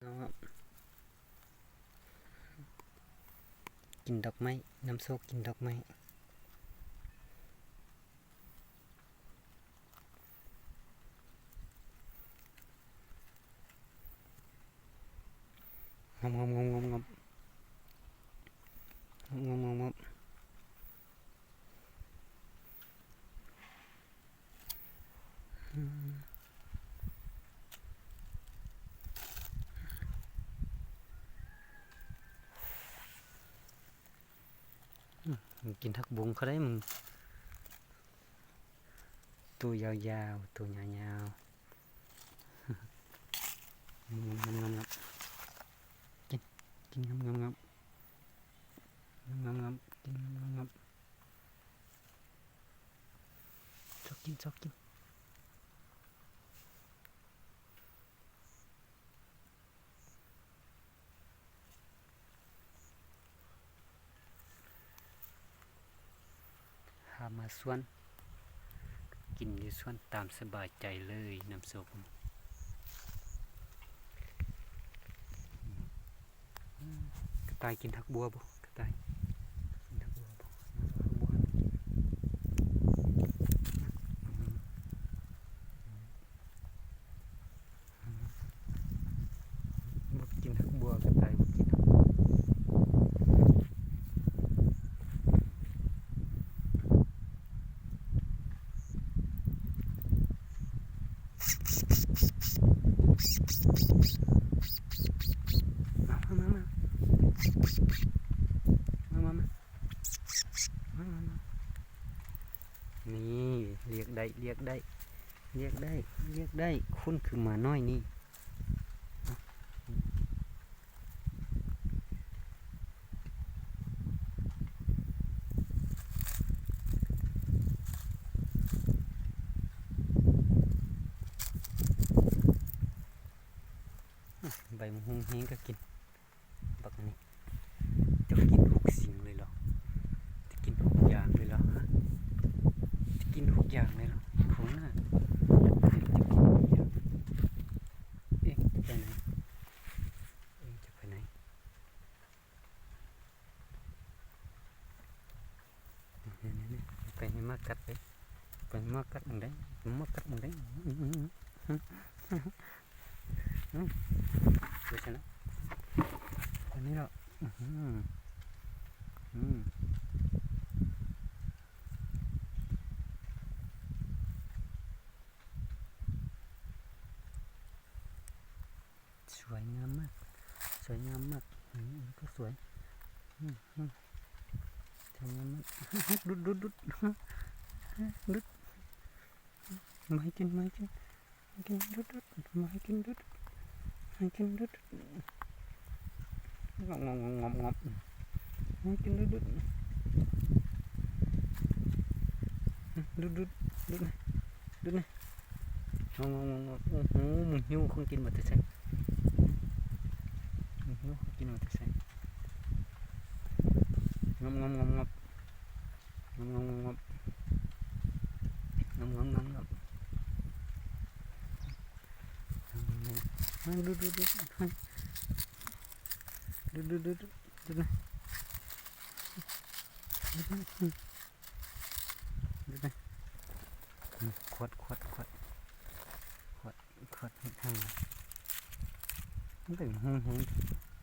ເນາະ ກິນດອກໄມ້ ນຳໂຊກກິນດອກໄມ້ ງອມໆໆໆໆ ງອມໆໆໆ ອືມ ອືມ ກິນຜັກບຸ້ງເຂົາໄດ້ມຶງ ໂຕຍາວໆ ໂຕຍາວໆ ງອມໆໆໆ ກິນ ກິນ ງອມໆໆ ງອມໆໆ ກິນ ງອມໆໆ ຊອກກິນ ຊອກກິນ ຫາມາສວນ ກິນຢູ່ສວນຕາມສະບາຍໃຈເລີຍ ນຳໂຊກ. ກະຕ່າຍກິນຜັກບົວບໍ່? ກະຕ່າຍກິນຜັກບົວບໍ່? ເອົາຜັກບົວໃຫ້ມັນກິນ ອືມ ບໍ່ກິນຜັກບົວ ກະຕ່າຍບໍ່ກິນ ມາ ມາ ມາ ມາ ມາ ມາ ນີ້ ລຽກໄດ້ ລຽກໄດ້ ລຽກໄດ້ ລຽກໄດ້ ຄຸນຄືໝານ້ອຍນີ້. ໃບມະຮຸ່ງແຫ້ງກໍກິນ ບັກອັນນີ້ ເຈົ້າກິນທຸກສິ່ງເລີຍເຫລາ? ຈະກິນທຸກຢ່າງເລີຍເຫລາ? ຮະ ຈະກິນທຸກຢ່າງເລີຍເຫລາ? ໂຄໜ້າ ເຈົ້າກິນທຸກຢ່າງ. ເອງຈະໄປໃນ? ເອງຈະໄປໃນ? ນີ້ໆໆ ໄປໃຫ້ໝາກັດເດ້ ໄປໃຫ້ໝາກັດໝົງໃດ ໝາກັດໝົງໃດ ອືມ ອືມ ອືມ ອືມ ໄປຊັ້ນລະ ອັນນີ້ເນາະ ອືມ ອືມ. ສວຍງາມມາກ ສວຍງາມມາກ ອືມ ກໍສວຍ ອືມ ອືມ ສວຍງາມມາກ ດຸດ ດຸດ ດຸດ ດຸດ ມາໃຫ້ກິນ ມາໃຫ້ກິນ ກິນ ດຸດ ດຸດ ມາໃຫ້ກິນ ດຸດ ໃຫ້ກິນ ດຸດ ງອບ ງອບ ງອບ ງອບ ງອບ ໃຫ້ກິນ ດຸດ ດຸດ ດຸດ ດຸດ ດຸດ ດຸດ ງອບ ງອບ ງອບ ງອບ ໂອ້ໂຫ ມຶງຫິ້ວຂອງກິນມາແຕ່ໃສ? ຫິ້ວຂອງກິນມາແຕ່ໃສ? ງອບ ງອບ ງອບ ງອບ ງອບ ງອບ ງອບ ງອບ ງອບ ງອບ ງອບ ດຸດ ດຸດ ດຸດ ດຸດ ດຸດ ດຸດ ດຸດ ດຸດ ຂວດ ຂວດ ຂວດ ຂວດ ຂວດເຮັດຫຍັງ? ມັນເປັນຫຸ່ງໆ.